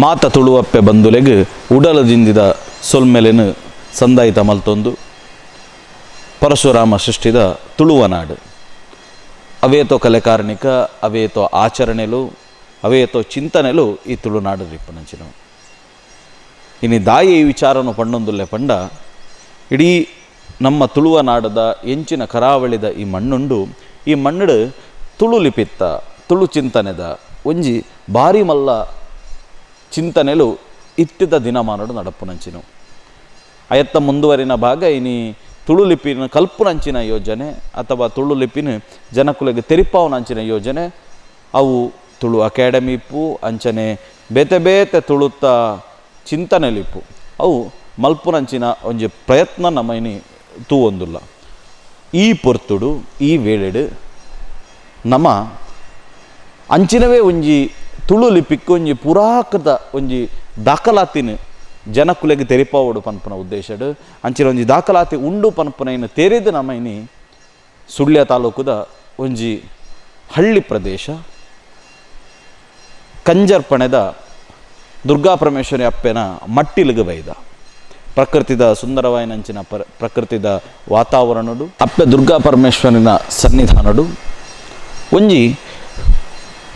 ಮಾತ ತುಳುವಪ್ಪೆ ಬಂಧುಲೆಗ್ ಉಡಲ ದಿಂಜಿದ ಸೊಲ್ಮೆಲೆನ್ ಸಂದಾಯಿತ ಮಲ್ತೊಂದು ಪರಶುರಾಮ ಸೃಷ್ಟಿದ ತುಳುವನಾಡು ಅವೇತೋ ಕಲೆ ಕಾರ್ಣಿಕ, ಅವೇತೋ ಆಚರಣೆಲು, ಅವೇತೋ ಚಿಂತನೆಲು ಈ ತುಳುನಾಡು ಇಪ್ಪುನಂಚಿನವು. ಇನಿ ದಾಯಿ ಈ ವಿಚಾರನು ಪಂಡೊಂದುಲ್ಲೆ ಪಂಡ, ಇಡೀ ನಮ್ಮ ತುಳುವ ನಾಡದ ಎಂಚಿನ ಕರಾವಳಿದ ಈ ಮಣ್ಣುಂಡು, ಈ ಮಣ್ಣುಡು ತುಳು ಲಿಪಿತ್ತ ತುಳು ಚಿಂತನೆದ ಒಂಜಿ ಭಾರಿ ಮಲ್ಲ ಚಿಂತನೆಲು ಇತ್ತಿದ ದಿನಮಾನಡು ನಡಪುನಂಚಿನವು. ಅಯತ್ತ ಮುಂದುವರಿನ ಭಾಗ ಇನಿ ತುಳು ಲಿಪಿನ ಕಲ್ಪುನಂಚಿನ ಯೋಜನೆ ಅಥವಾ ತುಳು ಲಿಪಿನ ಜನಕುಲೆಗ್ ತೆರಿಪಾವನಂಚಿನ ಯೋಜನೆ, ಅವು ತುಳು ಅಕಾಡೆಮಿ ಇಪ್ಪು, ಅಂಚನೆ ಬೇತೆ ಬೇತೆ ತುಳುತ್ತ ಚಿಂತನೆಲಿಪ್ಪು, ಅವು ಮಲ್ಪುನಂಚಿನ ಒಂಜಿ ಪ್ರಯತ್ನ ನಮ್ಮ ಇನಿ ತೂವೊಂದುಲ್ಲ. ಈ ಪೊರ್ತುಡು ಈ ವೇಳೆಡು ನಮ ಅಂಚಿನವೇ ಒಂಜಿ ತುಳು ಲಿಪಿಕ್ ಒಂಜಿ ಪುರಾಕೃತ ಒಂಜಿ ದಾಖಲಾತಿನ ಜನಕುಲೆಗ್ ತೆರಿಪಾವೊಡು ಪನ್ಪುನ ಉದ್ದೇಶಡ್ ಅಂಚಿನ ಒಂಜಿ ದಾಖಲಾತಿ ಉಂಡು ಪನ್ಪುನ ತೆರೆದು ನಮ್ಮ ಇನಿ ಸುಳ್ಯ ತಾಲೂಕುದ ಒಂಜಿ ಹಳ್ಳಿ ಪ್ರದೇಶ ಕಂಜರ್ಪಣೆದ ದುರ್ಗಾ ಪರಮೇಶ್ವರಿ ಅಪ್ಪೆನ ಮಟ್ಟಿಲುಗು ಬೈದ. ಪ್ರಕೃತಿದ ಸುಂದರವಾಯಿನಂಚಿನ ಪ್ರಕೃತಿದ ವಾತಾವರಣಡು ಅಪ್ಪೆ ದುರ್ಗಾ ಪರಮೇಶ್ವರಿನ ಸನ್ನಿಧಾನಡು ಒಂಜಿ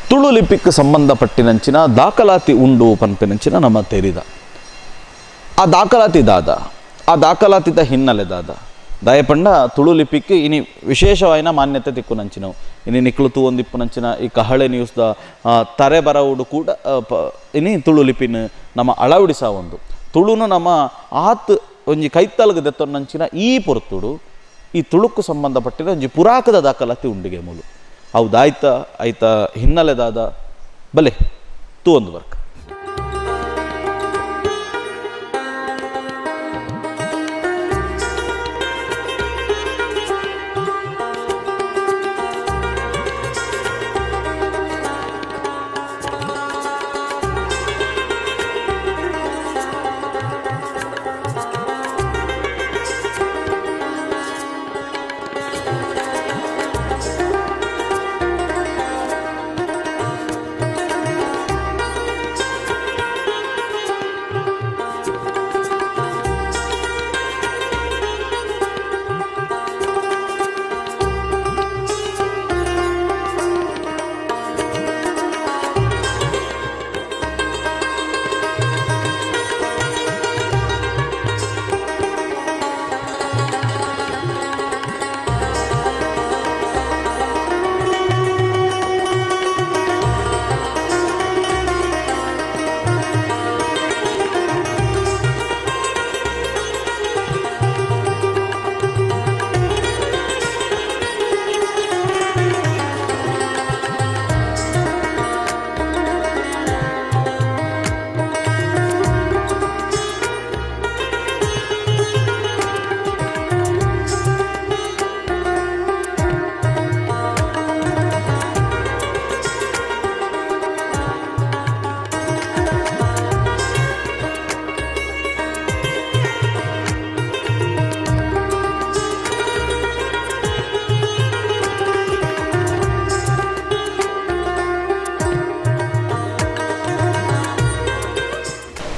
ತುಳು ಲಿಪಿಕ್ ಸಂಬಂಧಪಟ್ಟಿನಂಚಿನ ದಾಖಲಾತಿ ಉಂಡು ಪನ್ಪಿನಂಚಿನ ನಮ್ಮ ತೆರಿದ. ಆ ದಾಖಲಾತಿ ದಾದ, ಆ ದಾಖಲಾತಿದ ಹಿನ್ನೆಲೆ ದಾದ, ದಯಪಂಡ ತುಳು ಲಿಪಿಕ್ ಇನಿ ವಿಶೇಷವಾಯಿನ ಮಾನ್ಯತೆ ತಿಕ್ಕುನಂಚಿನವು. ಇನಿ ನಿಕ್ಲು ತೂವೊಂದಿಪ್ಪುನಂಚಿನ ಈ ಕಹಳೆ ನ್ಯೂಸ್ದ ತರೆ ಬರವುಡು ಕೂಡ ಇನಿ ತುಳು ಲಿಪಿನ ನಮ್ಮ ಅಳವಡಿಸಾವೊಂದು ತುಳುನು ನಮ್ಮ ಆತ್ ಒಂಜಿ ಕೈತಲ್ಗ್ ದೆತ್ತೊನ್ನಂಚಿನ ಈ ಪೊರ್ತುಡು ಈ ತುಳುಕ್ಕು ಸಂಬಂಧಪಟ್ಟಿನ ಒಂಜಿ ಪುರಾಕದ ದಾಖಲಾತಿ ಉಂಡಿಗೆ ಮೂಲು ಅವು ದಾಯ್ತ ಐತ ಹಿನ್ನೆಲೆ ದಾದ ಬಲೆ ತೂವೊಂದು ಬರ್ಕ.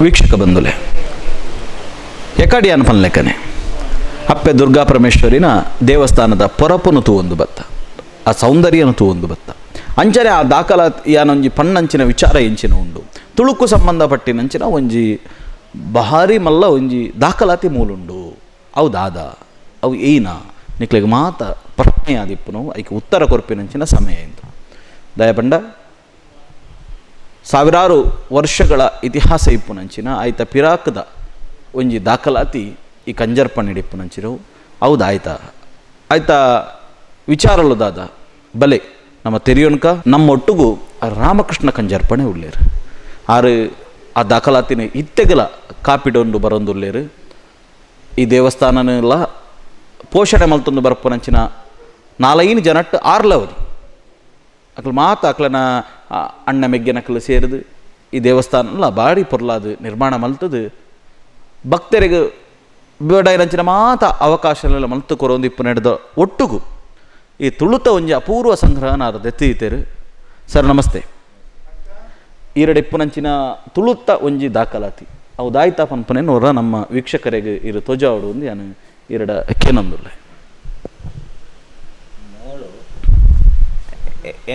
ವೀಕ್ಷಕ ಬಂಧುಲೆ, ಎಕಡಿಯಾನ್ ಪನ್ಲೆಕ್ಕನೆ ಅಪ್ಪೆ ದುರ್ಗಾ ಪರಮೇಶ್ವರಿನ ದೇವಸ್ಥಾನದ ಪೊರಪುನು ತೂವೊಂದು ಬತ್ತ, ಆ ಸೌಂದರ್ಯನು ತೂವೊಂದು ಬತ್ತ. ಅಂಚನೆ ಆ ದಾಖಲಾತಿ ಯಾನೊಂಜಿ ಪಣ್ಣಂಚಿನ ವಿಚಾರ ಎಂಚಿನ ಉಂಡು, ತುಳುಕು ಸಂಬಂಧಪಟ್ಟಿನಂಚಿನ ಒಂಜಿ ಭಾರಿ ಮಲ್ಲ ಒಂಜಿ ದಾಖಲಾತಿ ಮೂಲುಂಡು. ಅವು ದಾದ, ಅವು ಏನ ನಿಕ್ಲೆಗ್ ಮಾತ ಪ್ರಶ್ನೆ ಆದಿಪ್ಪುನು, ಐಕ್ ಉತ್ತರ ಕೊರ್ಪಿನಂಚಿನ ಸಮಯ ಇಂದು. ದಯಪಂಡ ಸಾವಿರಾರು ವರ್ಷಗಳ ಇತಿಹಾಸ ಇಪ್ಪುನಂಚಿನ ಆಯ್ತ ಪಿರಾಕದ ಒಂಜಿ ದಾಖಲಾತಿ ಈ ಕಂಜರ್ಪಣಿಡ್ ಇಪ್ಪುನಂಚಿನವು. ಹೌದು ಆಯ್ತ ಆಯ್ತ ವಿಚಾರಲು ದಾದ ಬಲೆ ನಮ್ಮ ತೆರಿಯೊನ್ಕ ನಮ್ಮೊಟ್ಟುಗು ರಾಮಕೃಷ್ಣ ಕಂಜರ್ಪಣೆ ಉಳ್ಳೇರು. ಆರು ಆ ದಾಖಲಾತಿನ ಇತ್ತೆಗಲ ಕಾಪಿಡೊಂದು ಬರೊಂದುಲ್ಲೇರು. ಈ ದೇವಸ್ಥಾನನೆಲ್ಲ ಪೋಷಣೆ ಮಲ್ತೊಂದು ಬರ್ಪುನಂಚಿನ ನಾಲೈನು ಜನಟ್ಟು ಆರ್ಲವರಿ ಅಕ್ಲು ಮಾತ ಅಕ್ಲನ ಅಣ್ಣ ಮೆಗ್ಗೆನಕ್ಲು ಸೇರಿದು ಈ ದೇವಸ್ಥಾನಲ ಭಾರಿ ಪೊರ್ಲಾದು ನಿರ್ಮಾಣ ಮಲ್ತದು ಭಕ್ತರಿಗೆ ಬೇಡೈನಂಚಿನ ಮಾತ ಅವಕಾಶಲೆಲ್ಲ ಮಲ್ತು ಕೊರೊಂದು ಇಪ್ಪು ನಡೆದ ಒಟ್ಟುಗು ಈ ತುಳುತ ಒಂಜಿ ಅಪೂರ್ವ ಸಂಗ್ರಹನ ಆರ್ ದೆತ್ತೀತೇರು. ಸರ್ ನಮಸ್ತೆ. ಈರಡೆ ಇಪ್ಪುನಂಚಿನ ತುಳುತ್ತ ಒಂಜಿ ದಾಖಲಾತಿ ಅವು ದಾಯಿತ ಪನ್ಪುನೆನ್ ಒರ ನಮ್ಮ ವೀಕ್ಷಕರೆಗ್ ಇರು ತೊಜಾವಡು ಒಂದು ಯಾನು ಈರಡ ಕೇನೊಂದುಲ್ಲೆ.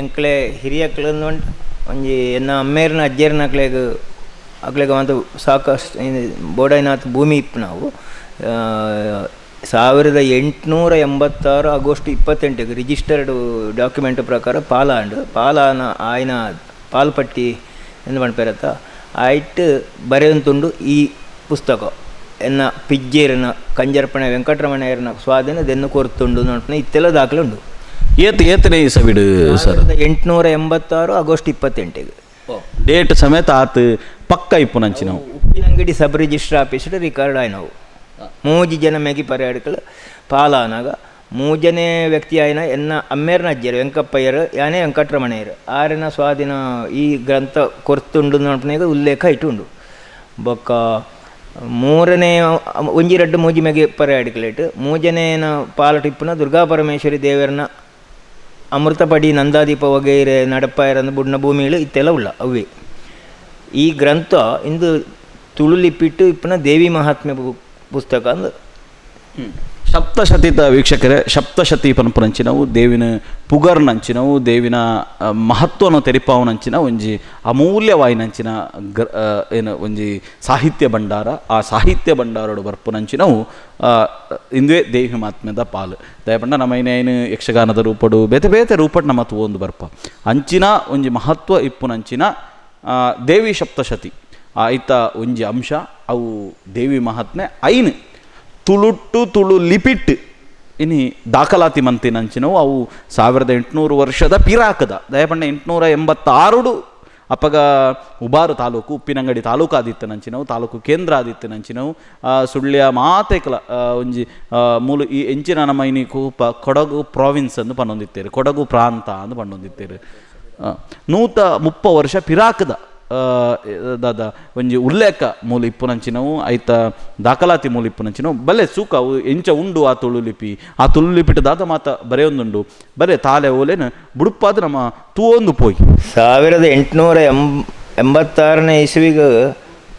ಎಂಕ್ಲೆ ಹಿರಿಯಕ್ಲು ಒಂಜಿ ಎನ್ನ ಅಮ್ಮೇರ್ನ ಅಜ್ಜೇರ್ನ ಅಕ್ಲೆಗ್ ಅಕ್ಲೆಗ್ ಮಾತ ಸಾಕಷ್ಟು ಬೋಡಾಯಿನಾತ್ ಭೂಮಿ ಇಪ್ಪು ನಾವು 1886 ಆಗಸ್ಟ್ 28 ರಿಜಿಸ್ಟರ್ಡ್ ಡಾಕ್ಯುಮೆಂಟ್ ಪ್ರಕಾರ ಪಾಲಾಂಡ್ ಪಾಲಾನ ಆಯ್ನ ಪಾಲ್ಪಟ್ಟಿ ಎಂದು ಪನ್ಪೆರತ್ತ ಆಯ್ಟ್ ಬರೆಯೊಂತುಂಡು ಈ ಪುಸ್ತಕ ಎನ್ನ ಪಿಜ್ಜೇರನ ಕಂಜರ್ಪಣೆ ವೆಂಕಟರಮಣಯ್ಯನ ಸ್ವಾಧೀನ ದೆನ್ನು ಕೊರ್ತುಂಡು ನೋಡ್ಪುನ ಇತ್ತೆಲ್ಲ ದಾಖಲೆ ಉಂಡು. ಏತ್ ಏತನೇ ಇಸವಿಡು ಸರ್? 886 ಆಗಸ್ಟ್ 28 ಡೇಟ್ ಸಮೇತ ಆತ್ ಪಕ್ಕ ಇಪ್ಪುನಂಚಿನವು. Uppinangady sub registrar office record ಆಯ್ನವು. ಮೂಜಿ ಜನ ಮೆಗಿ ಪರ್ಯಾಡಕಲು ಪಾಲಾನಾಗ ಮೂಜನೇ ವ್ಯಕ್ತಿ ಆಯ್ನ ಎನ್ನ ಅಮ್ಮೇರ್ನ ಅಜ್ಜರು ವೆಂಕಪ್ಪಯ್ಯರು ಯಾನೇ ವೆಂಕಟರಮಣಯ್ಯರು ಆರನ ಸ್ವಾಧೀನ ಈ ಗ್ರಂಥ ಕೊರ್ತುಂಡು ನೋಡ್ಪುನಾಗ ಉಲ್ಲೇಖ ಇಟ್ಟುಂಡು. ಬೊಕ್ಕ ಮೂರನೇ ಒಂಜಿ ರಡ್ಡು ಮೂಜಿ ಮೆಗೆ ಪರ್ಯಾಡಿಕಲೇಟ್ ಮೂಜನೇನ ಪಾಲಟಿಪ್ಪುನ ದುರ್ಗಾ ಪರಮೇಶ್ವರಿ ದೇವರನ ಅಮೃತಪಡಿ ನಂದಾದೀಪ ವಗೈರೆ ನಡಪಾಯರಂದು ಬುಡ್ನ ಭೂಮಿಗಳು ಇತ್ತೆಲ್ಲ ಉಳ್ಳ ಅವೇ. ಈ ಗ್ರಂಥ ಇಂದು ತುಳು ಲಿಪಿಟ್ಟು ಇಪ್ಪನ ದೇವಿ ಮಹಾತ್ಮೆ ಪುಸ್ತಕ ಅಂದು. ಸಪ್ತಶತಿತ ವೀಕ್ಷಕರೇ, ಸಪ್ತಶತಿ ಪನ್ಪುನಂಚಿನವು ದೇವಿನ ಪುಗರ್ನಂಚಿನವು ದೇವಿನ ಮಹತ್ವನ ತೆರಿಪಾವನಂಚಿನ ಒಂಜಿ ಅಮೂಲ್ಯವಾಯಿನಂಚಿನ ಏನು ಒಂಜಿ ಸಾಹಿತ್ಯ ಭಂಡಾರ. ಆ ಸಾಹಿತ್ಯ ಭಂಡಾರಡು ಬರ್ಪುನಂಚಿನವು ಇಂದುವೆ ದೇವಿ ಮಹಾತ್ಮ್ಯದ ಪಾಲು. ದಯಪಂಡ ನಮ್ಮ ಏನು ಯಕ್ಷಗಾನದ ರೂಪಡು ಬೇತೆ ಬೇತೆ ರೂಪಡು ನಮ್ಮ ತೂವೊಂದು ಬರ್ಪ ಅಂಚಿನ ಒಂಜಿ ಮಹತ್ವ ಇಪ್ಪುನಂಚಿನ ದೇವಿ ಸಪ್ತಶತಿ ಐತ ಒಂಜಿ ಅಂಶ ಅವು ದೇವಿ ಮಹಾತ್ಮೆ ಐನು ತುಳುಟ್ಟು ತುಳು ಲಿಪಿಟ್ ಇನಿ ದಾಖಲಾತಿ ಮಂತಿನಂಚಿನವು ಅವು 1800 ವರ್ಷದ ಪಿರಾಕದ ದಯಪಂಡ 886 ಅಪಗ ಉಬಾರು ತಾಲೂಕು ಉಪ್ಪಿನಂಗಡಿ ತಾಲೂಕು ಆದಿತ್ತನಂಚಿನವು ತಾಲೂಕು ಕೇಂದ್ರ ಆದಿತ್ತನಂಚಿನವು ಸುಳ್ಯ ಮಾತೆಕಲ ಒಂಜಿ ಮೂಲು ಈ ಎಂಚಿನ ನಮ್ಮ ಇನಿ ಕೂಪ ಕೊಡಗು ಪ್ರಾವಿನ್ಸ್ ಅಂದು ಪನ್ನೊಂದಿತ್ತೇರು, ಕೊಡಗು ಪ್ರಾಂತ ಅಂದು ಪನ್ನೊಂದಿತ್ತೇರು. 130 ವರ್ಷ ಪಿರಾಕದ ದಾದ ಒಂಜಿ ಉಲ್ಲೇಖ ಮೂಲ ಇಪ್ಪುನಂಚಿನವು ಐತ ದಾಖಲಾತಿ ಮೂಲ ಇಪ್ಪುನಂಚಿನವು ಬಲೆ ಸೂಕ ಅವು ಎಂಚ ಉಂಡು ಆ ತುಳು ಲಿಪಿ ಆ ತುಳು ಲಿಪಿಟ್ ದಾದ ಮಾತ ಬರೆಯೊಂದುಂಡು ಬಲೆ ತಾಲೆ ಓಲೇನು ಬುಡುಪಾದ ನಮ್ಮ ತೂವೊಂದು ಪೋಯಿ. 1886ನೇ ಇಸುವಿಗೆ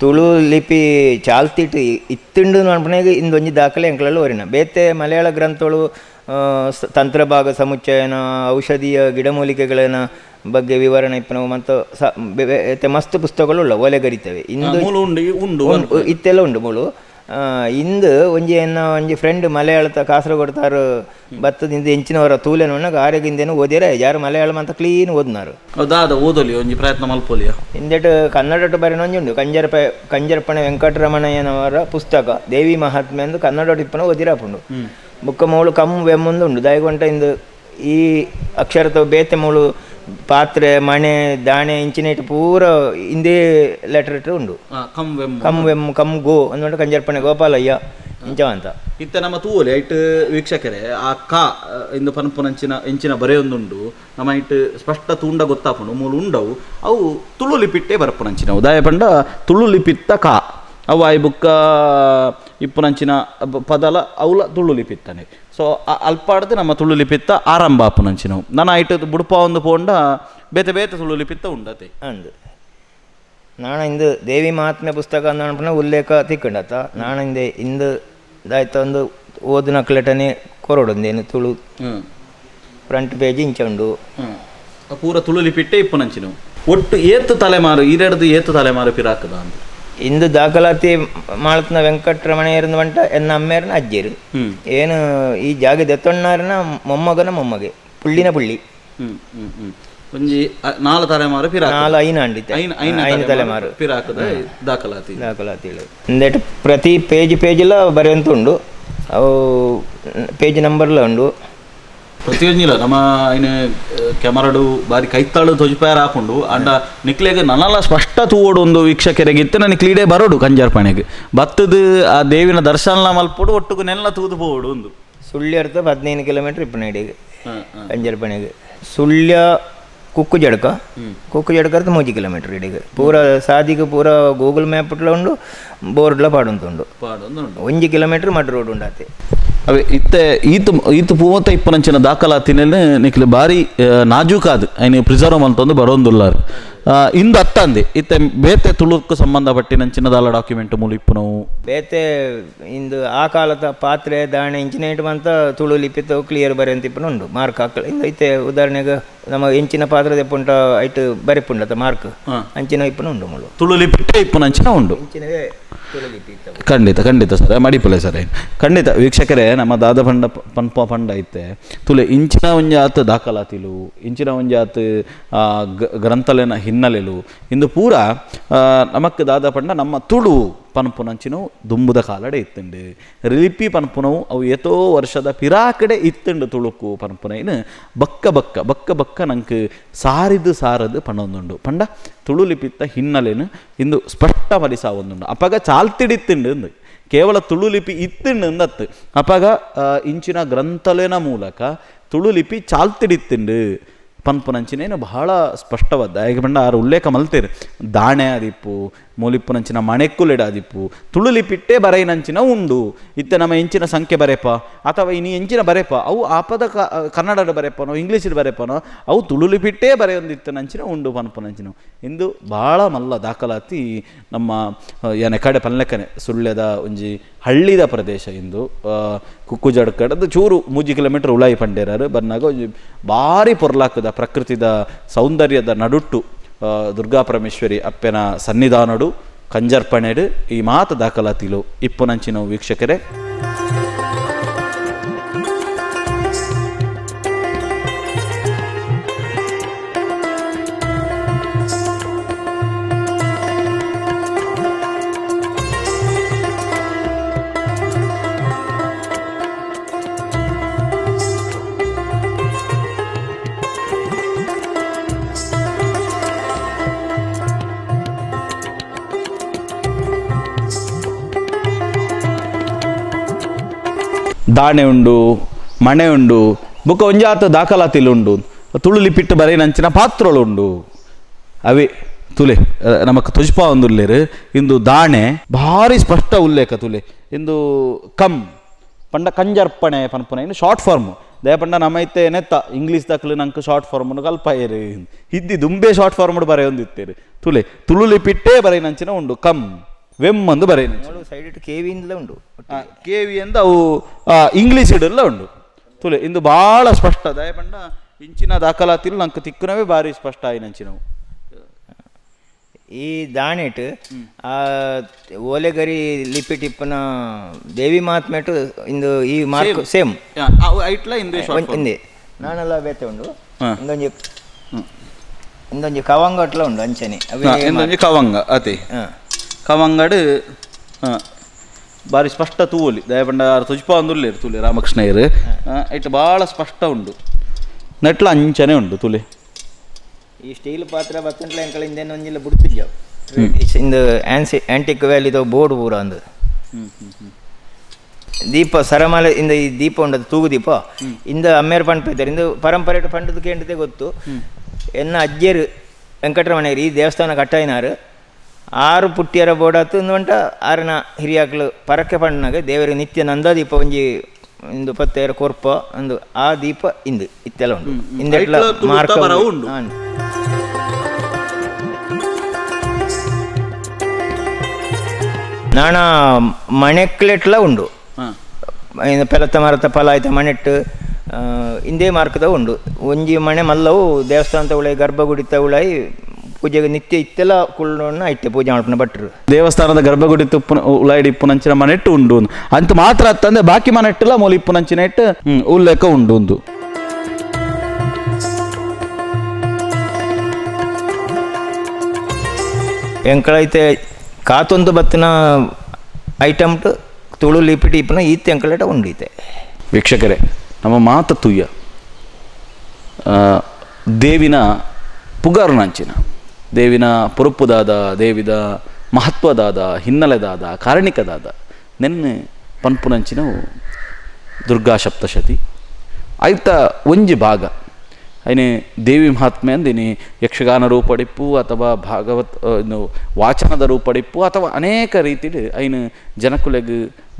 ತುಳು ಲಿಪಿ ಚಾಲ್ತಿಟ್ಟು ಇತ್ತುಂಡು ನೋಡ್ಪನಾಗ ಇಂದೊಂಜಿ ದಾಖಲೆ ಎಂಕ್ಲಲ್ಲಿ ಒರಿನ ಬೇತೆ ಮಲಯಾಳ ಗ್ರಂಥಗಳು ತಂತ್ರಭಾಗ ಸಮುಚ್ಚಯನ ಔಷಧೀಯ ಗಿಡಮೂಲಿಕೆಗಳನ್ನ ಬಗ್ಗೆ ವಿವರಣೆ ಇಪ್ಪನವು ಮತ್ತು ಮಸ್ತ್ ಪುಸ್ತಕಗಳು ಉಳ್ಳ ಓಲೆಗರಿತವೆ ಇಂದು ಮೂಲು ಉಂಡು ಉಂಡು ಇತ್ತೆಲ್ಲ ಉಂಡು ಮೂಲು. ಇಂದು ಒಂಜಿ ಎನ್ನ ಒಂಜಿ ಫ್ರೆಂಡ್ ಮಲಯಾಳತ ಕಾಸರಗೋಡು ತಾರು ಬತ್ತದಿಂದ ಎಂಚಿನವರ ತೂಲೆನ ಆರೋಗ್ಯದಿಂದೇನು ಓದಿರ ಯಾರು ಮಲಯಾಳಂ ಅಂತ ಕ್ಲೀನ್ ಓದ್ನಾರು. ದಾದ ಓದೊಲಿ ಒಂಜಿ ಪ್ರಯತ್ನ ಮಲ್ಪೊಲಿಯ ಹಿಂದೆಟ್ ಕನ್ನಡಟ ಬರೆನ ಒಂಜಿ ಉಂಡು ಕಂಜರ್ಪಣೆ ವೆಂಕಟರಮಣಯ್ಯನವರ ಪುಸ್ತಕ ದೇವಿ ಮಹಾತ್ಮೆ ಎಂದು ಕನ್ನಡ ಇಪ್ಪನ ಓದಿರಾಪುಂಡು. ಬುಕ್ಕ ಮೂಳು ಕಮ್ ವೆಮ್ಮೊಂದು ಉಂಡು ದಾಯಗೊಂಟ ಇಂದು ಈ ಅಕ್ಷರತ ಬೇತೆ ಮೂಳು ಪಾತ್ರೆ ಮಣೆ ದಾಣೆ ಇಂಚಿನೇಟ್ ಪೂರ ಇಂದೇ ಲೆಟರ್ ಉಂಡು. Come Vem come Vem come ಗೋ ಅಂದ್ಕೊಂಡು ಕಂಜರ್ಪಣೆ ಗೋಪಾಲಯ್ಯ ಇಂಚ ಅಂತ ಇತ್ತ ನಮ್ಮ ತೂವೊಲಿ ಐಟ್ ವೀಕ್ಷಕರೇ ಆ ಕ ಇಂದು ಪನ್ಪುನಂಚಿನ ಎಂಚಿನ ಬರೆಯೊಂದುಂಡು ನಮ್ಮ ಇಟ್ಟು ಸ್ಪಷ್ಟ ತೂಂಡ ಗೊತ್ತಾಪುಂಡು ಮೂಲು ಉಂಡವು ಅವು ತುಳು ಲಿಪಿಟ್ಟೆ ಬರ್ಪುನಂಚಿನವು ದಾಯ ಪಂಡ ತುಳು ಲಿಪಿತ್ತ ಕ ಅವು ಆಯ್ ಬುಕ್ಕ ಇಪ್ಪುನಂಚಿನ ಪದಲ ಅವಲ ತುಳು ಲಿಪಿತ್ತನೆ. ಸೊ ಅಲ್ಪಾಡ್ದು ನಮ್ಮ ತುಳು ಲಿಪಿತ್ತ ಆರಂಭ ಆಪುನಂಚಿನವು ನನ್ನ ಐಟ್ ಬುಡುಪ ಒಂದು ಪೋಂಡ ಬೇತೆ ಬೇತೆ ತುಳು ಲಿಪಿತ್ತ ಉಂಡತೆ ಅಂದು ನಾನು ಇಂದು ದೇವಿ ಮಹಾತ್ಮೆ ಪುಸ್ತಕ ಅಂದ ಉಲ್ಲೇಖ ತಿಕ್ಕಂಡತ್ತ ನಾನು ಇಂದೆ ಇಂದು ದಾಯ್ತ ಒಂದು ಓದಿನ ಕ್ಲೆಟನೆ ಕೊರೊಡೊಂದೇನು ತುಳು ಫ್ರಂಟ್ ಪೇಜ್ ಇಂಚ ಉಂಡು ಪೂರ ತುಳು ಲಿಪಿಟ್ಟೆ ಇಪ್ಪುನಂಚಿನವು ಒಟ್ಟು ಏತು ತಲೆಮಾರು ಈರೆಡ್ದು ಏತು ತಲೆಮಾರು ಪಿರಾಕದ ಅಂತ ಇಂದು ದಾಖಲಾತಿ ಮಾಳ್ತನ ವೆಂಕಟರಮಣೆಯರ್ನ ಬಂಟ ಎನ್ನ ಅಮ್ಮೇರ್ನ ಅಜ್ಜೇರು ಏನು ಈ ಜಾಗ ದೆತ್ತೊಣ್ಣಾರನ ಮೊಮ್ಮಗನ ಮೊಮ್ಮಗೆ ಪುಳ್ಳಿನ ಪುಳ್ಳಿ ಒಂಜಿ ನಾಲ್ ತಲೆಮಾರು ಪಿರಾಕ ನಾಲ್ ಐನ ಅಂಡಿತೆ ಐನು ತಲೆಮಾರು ಪಿರಾಕದ ದಾಖಲಾತಿ ದಾಖಲಾತಿ ಇಂದೆಟ್ ಪ್ರತಿ ಪೇಜ್ ಪೇಜೆಲ್ಲ ಬರೆಯಂತ ಉಂಡು ಅವು ಪೇಜ್ ನಂಬರ್ಲ ಉಂಡು ಪ್ರತಿಯೊಂಜಿಲ ನಮ್ಮ ಐನ ಕ್ಯಾಮರಾಡು ಬಾರಿ ಕೈತಾಳು ತೊಜಿಪಾಯರ್ ಹಾಕೊಂಡು ಅಂಡ ನಿಕ್ಲೆಗ್ ನನಲ ಸ್ಪಷ್ಟ ತೂವೋಡು ಒಂದು ವೀಕ್ಷಕರಿಗೆ ಇತ್ತು ನನಗೆ ಕ್ಲೀಡೆ ಬರೋಡು ಕಂಜಾರ್ಪಣೆಗೆ ಬತ್ತದ ಆ ದೇವಿನ ದರ್ಶನ ಮಲ್ಪೋಡು ಒಟ್ಟುಗು ನೆಲ್ಲ ತೂದು ಪೋವೋಡು ಒಂದು. ಸುಳ್ಯ ಅರ್ಥ 15 ಕಿಲೋಮೀಟರ್ ಇಪ್ಪನಡಿಗೆ ಕಂಜರ್ಪಣೆಗೆ ಸುಳ್ಯ ಕುಕ್ಕು ಜಡ್ಕ ಕುಕ್ಕು ಜಡ್ಕ ಅರ್ಥ 3 ಕಿಲೋಮೀಟರ್ ಇಡೀಗ ಪೂರ ಸಾದಿಗೆ ಪೂರ ಗೂಗಲ್ ಮ್ಯಾಪ್ ಉಂಡು ಬೋರ್ಡ್ಲ ಪಾಡಂತುಂಡು 1 ಕಿಲೋಮೀಟರ್ ಮಡ್ ರೋಡ್ ಉಂಡಾತೆ. ಅವೇ ಇತ್ತೆ ಈತ ಈತ ಪೂವತ್ತ ಇಪ್ಪನಂಚಿನ ದಾಖಲಾತಿನಲ್ಲಿ ನಿಕ್ಲೆ ಬಾರಿ ನಾಜೂಕಾದ್ ಐನ ಪ್ರಿಸರ್ವ್ ಮಲ್ತೊಂದು ಬರೋಂದುಲ್ಲಾರು. ಇಂದು ಅತ್ತಂದೆ ಇತ್ತೆ ಬೇತೆ ತುಳುಕ್ಕು ಸಂಬಂಧಪಟ್ಟಿನಂಚಿನ ದಾಲ ಡಾಕ್ಯುಮೆಂಟ್ ಮೂಲು ಇಪ್ಪುನವು ಬೇತೆ ಇಂದು ಆ ಕಾಲದ ಪಾತ್ರೆ ದಾಣೆ ಇಂಚಿನ ಮಂತ ತುಳು ಲಿಪಿತ ಕ್ಲಿಯರ್ ಬರೆಯಂತ ಇಪ್ಪುನ ಉಂಡು ಮಾರ್ಕ್ ಹಾಕಲ. ಇಂದು ಇತ್ತೆ ಉದಾಹರಣೆಗೆ ನಮ್ಮ ಎಂಚಿನ ಪಾತ್ರೆ ದೆಪ್ಪುಂಟ ಐಟ್ ಬರೆಪುಂಡತ ಮಾರ್ಕ್ ಅಂಚಿನ ಇಪ್ಪುನ ಉಂಡು ಮುಳು ತುಳು ಲಿಪಿಟ್ಟೆ ಇಪ್ಪುನಂಚಿನ ಉಂಡು. ಇಂಚಿನವೇ ತುಳು ಲಿಪಿ ಇತ್ತವು. ಖಂಡಿತ ಖಂಡಿತ ಸರ್, ಮಡಿಪುಲೆ ಸರ್. ಖಂಡಿತ ವೀಕ್ಷಕರೇ, ನಮ್ಮ ದಾದ ಪಂಡ ಪನ್ಪ ಪಂಡ ಐತೆ ತುಲೆ ಇಂಚಿನ ಒಂಜಾತ್ ದಾಖಲಾತಿಲು, ಇಂಚಿನ ಒಂಜಾತ್ ಗ್ರಂಥಲೆನ ಹಿನ್ನೆಲೆಲು ಇಂದು ಪೂರ ನಮಕ್ ದಾದ ಪಂಡ ನಮ್ಮ ತುಳು ಪನ್ಪುನಂಚಿನವು ದುಂಬುದ ಕಾಲಡೆ ಇತ್ತುಂಡು. ಲಿಪಿ ಪನ್ಪುನವು ಅವು ಏತೋ ವರ್ಷದ ಪಿರಾಕಡೆ ಇತ್ತುಂಡು ತುಳುಕು ಪನ್ಪುನೈನು ಬಕ್ಕ ಬಕ್ಕ ಬಕ್ಕ ಬಕ್ಕ ನಂಕ್ ಸಾರಿದು ಸಾರದು ಪಣೊಂದುಂಡು. ಪಂಡ ತುಳು ಲಿಪಿತ್ತ ಹಿನ್ನೆಲೆನು ಇಂದು ಸ್ಪಷ್ಟ ಮಲಿಸಾವೊಂದುಂಡು. ಅಪಗ ಚಾಲ್ತಿಡಿತ್ತುಂಡು ಇಂದು ಕೇವಲ ತುಳು ಲಿಪಿ ಇತ್ತುಂಡು ಅಂದತ್ತು. ಅಪಗ ಇಂಚಿನ ಗ್ರಂಥಲೆನ ಮೂಲಕ ತುಳು ಲಿಪಿ ಚಾಲ್ತಿಡಿತ್ತುಂಡು ಪನ್ಪುನಂಚಿನೇನು ಬಹಳ ಸ್ಪಷ್ಟವಾದ. ಯಾಕೆ ಪಂಡ ಆರು ಉಲ್ಲೇಖ ಮಲ್ತೇರು ದಾಣೆ ಆದಿಪ್ಪು ಮೂಲಿಪ್ಪುನಂಚಿನ ಮಣೆಕ್ಕುಲೆಡ ಆದಿಪ್ಪು ತುಳು ಲಿಪಿಟ್ಟೆ ಬರೆಯಿನಂಚಿನ ಉಂಡು. ಇತ್ತೆ ನಮ್ಮ ಇಂಚಿನ ಸಂಖ್ಯೆ ಬರೆಪ ಅಥವಾ ಇನಿ ಎಂಚಿನ ಬರೆಪ ಅವು ಆಪದ ಕನ್ನಡದ ಬರೆಪನೋ ಇಂಗ್ಲೀಷ್ ಬರೆಪನೋ ಅವು ತುಳು ಲಿಪಿಟ್ಟೇ ಬರೆಯೊಂದಿತ್ತನಂಚಿನ ಉಂಡು ಪನ್ಪುನಂಚಿನ ಇಂದು ಭಾಳ ಮಲ್ಲ ದಾಖಲಾತಿ ನಮ್ಮ ಯಾನೆ ಕಡೆ ಪಲ್ಲೆಕ್ಕನೆ ಸುಳ್ಯದ ಒಂಜಿ ಹಳ್ಳಿದ ಪ್ರದೇಶ ಇಂದು ಕುಕ್ಕುಜಡ್ ಕಡದು ಚೂರು 3 ಕಿಲೋಮೀಟರ್ ಉಳಾಯಿ ಪಂಡೇರಾರು ಬನ್ನಾಗ ಒಂಜಿ ಭಾರಿ ಪೊರ್ಲಾಕದ ಪ್ರಕೃತಿದ ಸೌಂದರ್ಯದ ನಡುಟ್ಟು ದುರ್ಗಾ ಪರಮೇಶ್ವರಿ ಅಪ್ಪೆನ ಸನ್ನಿಧಾನಡು ಕಂಜರ್ಪಣೆಡು ಈ ಮಾತು ದಾಖಲಾತಿಲು ಇಪ್ಪುನಂಚಿನ ವೀಕ್ಷಕರೇ. ದಾಣೆ ಉಂಡು, ಮಣೆ ಉಂಡು, ಬುಕ್ಕ ಒಂಜಾತ ದಾಖಲಾತಿಲು ಉಂಡು, ತುಳು ಲಿಪಿಟ್ಟು ಬರೆಯಿನಂಚಿನ ಪಾತ್ರಗಳು ಉಂಡು. ಅವೇ ತುಲೆ ನಮಕ್ ತುಜ್ಪಾ ಒಂದುಲ್ಲೇರು ಇಂದು ದಾಣೆ ಭಾರಿ ಸ್ಪಷ್ಟ ಉಲ್ಲೇಖ ತುಲೆ ಇಂದು ಕಂ ಪಂಡ ಕಂಜರ್ಪಣೆ ಪನ್ಪುನ ಇನ್ನು ಶಾರ್ಟ್ ಫಾರ್ಮ್ ದಯ ಪಂಡ ನಮೈತೆ ನೆತ್ತ ಇಂಗ್ಲೀಷ್ ದಕ್ಲು ನಂಗೆ ಶಾರ್ಟ್ ಫಾರ್ಮ್ ಕಲ್ಪಾಯರು ಹಿದ್ದಿ ದುಂಬೆ ಶಾರ್ಟ್ ಫಾರ್ಮ್ ಬರೆಯೊಂದಿತ್ತೇರು ತುಲೆ ತುಳು ಲಿಪಿಟ್ಟೇ ಬರೆಯಿನಂಚಿನ ಉಂಡು ಕಂ ವೆಮ್ ಅಂದು ಬರೆಯಿನಂಚಿನ ಸೈಡ್ ಕೇವಿಯಿಂದಲೇ ಉಂಡು ಕೇವಿ ಅಂದ ಅವು ಇಂಗ್ಲೀಷ್ ಇಡಲ್ಲ ಉಂಡು ತುಲೆ ಇಂದು ಭಾಳ ಸ್ಪಷ್ಟ ದಯ ಪಂಡ ಇಂಚಿನ ದಾಖಲಾತಿಲು ನಂಗೆ ತಿಕ್ಕುನವೇ ಭಾರಿ ಸ್ಪಷ್ಟ ಆಯಿನಂಚಿನವು. ಈ ದಾಣೆಟ್ ಆ ಓಲೆಗರಿ ಲಿಪಿ ಟಿಪ್ಪನ ದೇವಿ ಮಹಾತ್ಮೆಟು ಇಂದು ಈ ಮಾರ್ಕ್ ಸೇಮ್ ಐಟ್ಲ ಇಂದೇ ಇಂದೆ ನಾನೆಲ್ಲ ಬೇತೆ ಉಂಡು. ಇಂದೊಂಜಿ ಇಂದೊಂಜಿ ಕವಂಗಟ್ಲ ಉಂಡು ಅಂಚನೆ ಇಂದೊಂಜಿ ಕವಂಗ ಅತಿ ಕವಂಗಡು ಭಾರಿ ಸ್ಪಷ್ಟ ತೂವೊಲಿ ದಯಪಂಡ ತುಜ್ಪ ಒಂದುಲ್ಲೇರು ತುಲೆ ರಾಮಕೃಷ್ಣಯ್ಯರು ಇಟ್ಟು ಭಾಳ ಸ್ಪಷ್ಟ ಉಂಡು ನೆಟ್ಲ ಅಂಚನೆ ಉಂಡು ತುಲೆ. ಈ ಸ್ಟೀಲ್ ಪಾತ್ರ ಬತ್ತಂಟ್ಲ ಎಂಕಲ ಇಂದೇನು ಒಂಜಿಲ್ಲ ಬುಡ್ತಿದ್ದಾವು ಇಂದು ಆನ್ಸಿ ಆ್ಯಂಟಿಕ್ ವ್ಯಾಲಿದ ಬೋರ್ಡ್ ಪೂರ ಅಂದು ದೀಪ ಸರಮಾಲೆ ಇಂದ ಈ ದೀಪ ಉಂಡದು ತೂಗು ದೀಪ ಇಂದ ಅಮ್ಮೇರು ಪಂಡ್ ಇಂದು ಪರಂಪರೆ ಪಂಡದ ಕೇಂದ್ರತೆ ಗೊತ್ತು. ಎನ್ನ ಅಜ್ಜರು ವೆಂಕಟರಮಣಯ್ಯರು ಈ ದೇವಸ್ಥಾನ ಕಟ್ಟಾಯಿನಾರು ಆರು ಪುಟ್ಟಿಯರ ಬೋಡಾತು ಇಂದು ಆರನ ಹಿರಿಯಾಕ್ಲು ಪರಕ್ಕೆ ಪಣ್ಣಾಗ ದೇವರ ನಿತ್ಯ ನಂದ ದೀಪ ಒಂಜಿ ಇಂದು ಪತ್ತೇರ ಕೊರ್ಪ ಅಂದು ಆ ದೀಪ ಇಂದು ಇತ್ತೆಲ್ಲ ಉಂಟು ಇಂದೆಟ್ಲ ಮಾರ್ಕ ಉಂಡು. ನಾಣ ಮಣೆಕ್ಲೆಟ್ಲ ಉಂಡು ಪೆಲತ್ತ ಮರತ ಫಲ ಆಯ್ತ ಮಣೆಟ್ಟು ಇಂದೇ ಮಾರ್ಕದ ಉಂಡು. ಒಂಜಿ ಮಣೆ ಮಲ್ಲವು ದೇವಸ್ಥಾನದ ಉಳೈ ಗರ್ಭಗುಡಿತ ಉಳೈ ಪೂಜೆಗೆ ನಿತ್ಯ ಇತ್ತೆಲ್ಲ ಕುಳ್ಳೋಣ ಇಟ್ಟೆ ಪೂಜೆ ಮಾಡ್ಪುನ ಭಟ್ರು. ದೇವಸ್ಥಾನದ ಗರ್ಭಗುಡಿ ತುಪ್ಪು ಉಳಾಯಿಡಿ ಇಪ್ಪುನಂಚಿನ ಮನೆಟ್ಟು ಉಂಡು ಅಂತ ಮಾತ್ರ ಅತ್ತಂದೆ ಬಾಕಿ ಮನೆಟ್ಟಲ್ಲ ಮೂಲಿ ಇಪ್ಪುನಂಚಿನ ಇಟ್ಟು ಉಲ್ಲೇಖ ಉಂಡು ಒಂದು. ಎಂಕಳೈತೆ ಕಾತೊಂದು ಬತ್ತಿನ ಐಟಮ್ ತುಳು ಲಿಪಿ ಟಿಪ್ಪುನ ಈತೆ ಎಂಕಳಟ ಉಂಡೀತೆ. ವೀಕ್ಷಕರೇ, ನಮ್ಮ ಮಾತ ತುಯ್ಯ ದೇವಿನ ಪುಗಾರುನಂಚಿನ ದೇವಿನ ಪುರುಪುದಾದ ದೇವಿದ ಮಹತ್ವದಾದ ಹಿನ್ನೆಲೆದಾದ ಕಾರಣಿಕದಾದ ನೆನ್ನೆ ಪನ್ಪುನಂಚಿನವು ದುರ್ಗಾ ಸಪ್ತಶತಿ ಆಯ್ತ ಒಂಜಿ ಭಾಗ ಐನೆ ದೇವಿ ಮಹಾತ್ಮೆ ಅಂದಿನಿ ಯಕ್ಷಗಾನ ರೂಪಡಿಪ್ಪು ಅಥವಾ ಭಾಗವತ್ ವಾಚನದ ರೂಪಡಿಪ್ಪು ಅಥವಾ ಅನೇಕ ರೀತಿಡ್ ಐನು ಜನಕುಲೆಗ್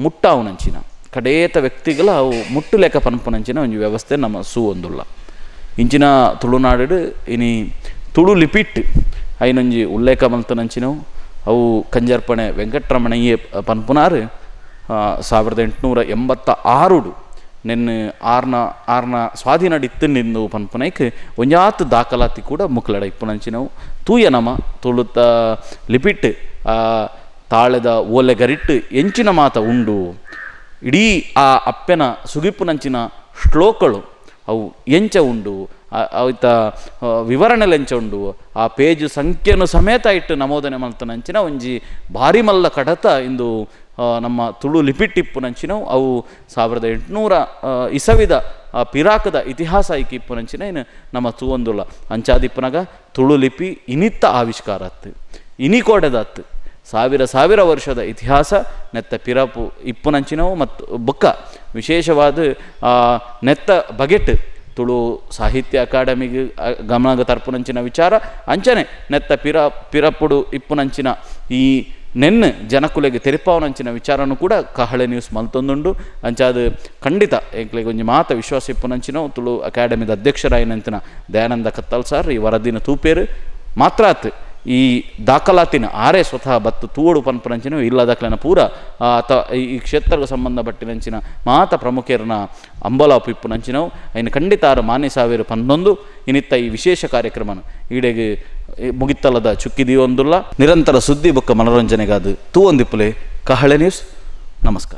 ಮುಟ್ಟಾವುನಂಚಿನ ಕಡೇತ ವ್ಯಕ್ತಿಗಳ ಅವು ಮುಟ್ಟು ಲೆಕ್ಕ ಪನ್ಪುನಂಚಿನ ಒಂಜಿ ವ್ಯವಸ್ಥೆ ನಮ್ಮ ಸೂವೊಂದುಲ್ಲ. ಇಂಚಿನ ತುಳುನಾಡು ಇನಿ ತುಳು ಲಿಪಿಟ್ ಐನೊಂಜಿ ಉಲ್ಲೇಖ ಮಲ್ತನಂಚಿನವು ಅವು ಕಂಜರ್ಪಣೆ ವೆಂಕಟ್ರಮಣಯ್ಯ ಪನ್ಪುನಾರು 1886 ನೆನ್ನೆ ಆರ್ನ ಆರ್ನ ಸ್ವಾಧೀನ ಇತ್ತು ಪನ್ಪುನೈಕ್ ಒಂಜಾತ್ ದಾಖಲಾತಿ ಕೂಡ ಮುಕ್ಲಡ ಇಪ್ಪುನಂಚಿನವು. ತೂಯ ನಮ ತುಳುತ ಲಿಪಿಟ್ ತಾಳೆದ ಓಲೆಗರಿಟ್ಟು ಎಂಚಿನ ಮಾತ ಉಂಡು, ಇಡೀ ಆ ಅಪ್ಪೆನ ಸುಗಿಪುನಂಚಿನ ಶ್ಲೋಕಗಳು ಅವು ಎಂಚ ಉಂಡು, ಅವಿತ ವಿವರಣೆಲೆಂಚ ಉಂಡು, ಆ ಪೇಜ್ ಸಂಖ್ಯೆನು ಸಮೇತ ಇಟ್ಟು ನಮೋದನೆ ಮಲ್ತನಂಚಿನ ಒಂಜಿ ಭಾರಿ ಮಲ್ಲ ಕಡತ ಇಂದು ನಮ್ಮ ತುಳು ಲಿಪಿಟ್ಟಿಪ್ಪುನಂಚಿನವು. ಅವು 1800 ಇಸವಿದ ಪಿರಾಕದ ಇತಿಹಾಸ ಐಕಿಪ್ಪುನಂಚಿನ ಏನು ನಮ್ಮ ತೂವೊಂದುಲ್ಲ. ಅಂಚಾದಿಪ್ಪುನಗ ತುಳು ಲಿಪಿ ಇನಿತ್ತ ಆವಿಷ್ಕಾರ ಅತ್ತು, ಇನಿ ಕೋಡೆದತ್ತು, ಸಾವಿರ ಸಾವಿರ ವರ್ಷದ ಇತಿಹಾಸ ನೆತ್ತ ಪಿರಪು ಇಪ್ಪುನಂಚಿನವು. ಮತ್ತು ಬೊಕ್ಕ ವಿಶೇಷವಾದ ನೆತ್ತ ಬಗೆಟ್ ತುಳು ಸಾಹಿತ್ಯ ಅಕಾಡೆಮಿಗೆ ಗಮನಗ ತರ್ಪುನಂಚಿನ ವಿಚಾರ ಅಂಚನೆ ನೆತ್ತ ಪಿರಪುಡು ಇಪ್ಪುನಂಚಿನ ಈ ನೆನ್ನೆ ಜನಕುಲೆಗೆ ತೆರಿಪಾವನಂಚಿನ ವಿಚಾರನೂ ಕೂಡ ಕಹಳೆ ನ್ಯೂಸ್ ಮಲ್ತೊಂದುಂಡು. ಅಂಚಾದ ಖಂಡಿತ ಎಂಕ್ಲೆಗ್ ಒಂಜಿ ಮಾತ ವಿಶ್ವಾಸ ಇಪ್ಪುನಂಚಿನವು ತುಳು ಅಕಾಡೆಮಿದ ಅಧ್ಯಕ್ಷರಾಯಿನಂಚಿನ ದಯಾನಂದ ಕತ್ತಲ್ ಸಾರ್ ಈ ವರದಿನ ತೂಪೇರು ಮಾತ್ರ ಆತ್ ಈ ದಾಖಲಾತಿನ ಆರೇ ಸ್ವತಃ ಬತ್ತು ತೂವೊಡು ಪನ್ಪುನಂಚಿನ ಇಲ್ಲದಕ್ಲೆನ ಪೂರ ಈ ಕ್ಷೇತ್ರಕ್ಕೆ ಸಂಬಂಧಪಟ್ಟಿನಂಚಿನ ಮಾತ ಪ್ರಮುಖರ್ನ ಅಂಬಲಾಪು ಇಪ್ಪುನಂಚಿನವು ಐನ ಖಂಡಿತ ಆರು ಮಾನ್ಯ ಸಾವಿರ ಪನ್ನೊಂದು ಇನಿತ್ತ ಈ ವಿಶೇಷ ಕಾರ್ಯಕ್ರಮನ ಈಡೆಗೆ ಮುಗಿತ್ತಲದ ಚುಕ್ಕಿದೀವೊಂದುಲ್ಲ. ನಿರಂತರ ಸುದ್ದಿ ಬೊಕ್ಕ ಮನೋರಂಜನೆಗಾದ ತೂವೊಂದಿಪ್ಪುಲೆ ಕಹಳೆ ನ್ಯೂಸ್. ನಮಸ್ಕಾರ.